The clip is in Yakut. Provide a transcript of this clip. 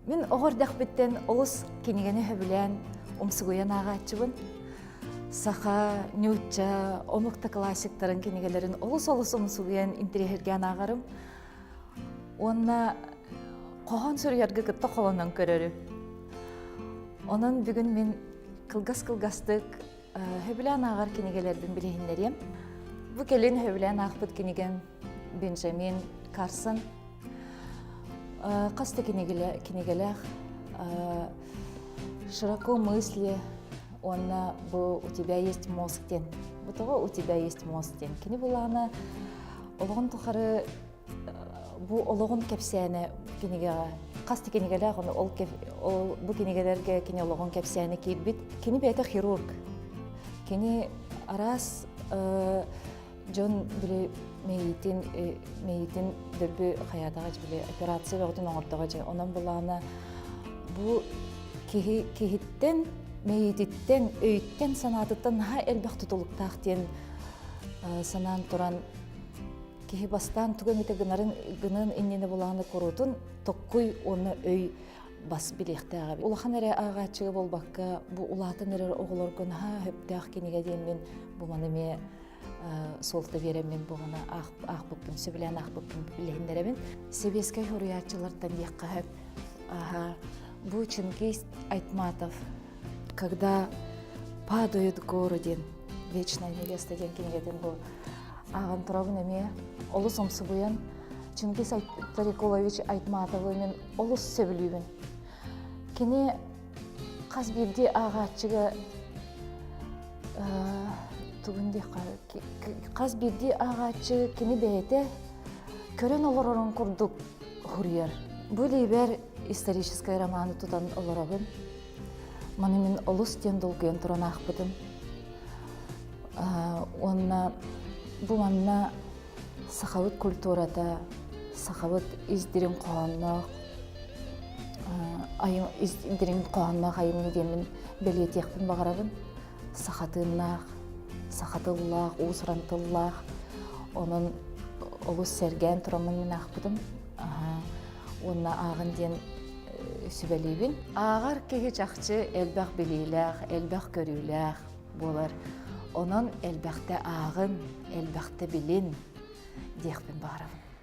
Мин оҕо эрдэхпиттэн олус кинигэни сөбүлээн умсугуйан ааҕааччыбын. Саха, нуучча, омук да классиктарын кинигэлэрин олус-олус умсугуйан интэриэһиргээн ааҕарым. Уонна хоһоон суруйарга кытта холонон көрөрүм. Онон бүгүн мин кылгас-кылгастык сөбүлээн ааҕар кинигэлэрбин билиһиннэриэм. Бу кэлин сөбүлээн аахпыт кинигэм Бенджамин Карсон Хас да кинигэлээх «Широко мысли» уонна бу «У тебя есть мозг» диэн. Бу тоҕо «У тебя есть мозг» диэн. Кини булаана олоҕун тухары бу олоҕун кэпсээнэ кинигэҕэ хас да кинигэлээх ону ол, ол бу кинигэлэргэ кини олоҕун кэпсээнэ киирбит. Кини бэйэтэ хирург. Кини араас Дьон били мэйиитин мэйиитин дөлбү хайаатаҕа били операция бөҕөтүн оҥордоҕо дьэ онон былаана бу киһи киһиттэн мэйиититтэн өйүттэн санаатыттан наһаа элбэх тутулуктаах диэн санаан туран киһи бастаан тугу эмитэ гынарын гыныан иннинэ былааны куруутун токкуй уонна өй бас билиэхтээх эбит. Улахан эрэ ааҕааччыга буолбакка, бу улаатан эрэр оҕолорго наһаа сөптөөх кинигэ диэммин бу маны эмиэ суолта биэрэммин бу гына аахпыппын, сөбүлээн аахпыппын билиһиннэрэбин. Сэбиэскэй суруйааччылартан диэххэ сөп. Аха, бу Чингиз Айтматов «Когда падают горы» диэн «Вечная невеста» диэн кинигэтин бу ааҕан турабын эмиэ олус умсугуйан Чингиз Тарикулович Айтматовы мин олус сөбүлүүбүн. Кини хас биирдии ааҕааччыга тугун диэххэ хас биирдии ааҕааччы кини бэйэтэ көрөн олорорун курдук суруйар. Бу илиибэр историческай романы тутан олоробун. Маны мин олус диэн долгуйан туран аахпытым. Уонна бу манна сахабыт культурата, сахабыт ис дириҥ хоһоонноох ис дириҥ хоһоонноох айымньы диэммин бэлиэтиэхпин баҕарабын. Саха тыыннаах, саха тыллаах, уус-уран тыллаах. Онон олус сэргээн тураммын мин аахпытым. Уонна ааҕын диэн сүбэлиибин. Ааҕар киһи чахчы элбэх билиилээх, элбэх көрүүлээх буолар. Онон элбэхтэ ааҕын, элбэхтэ билин диэхпин баҕарабын.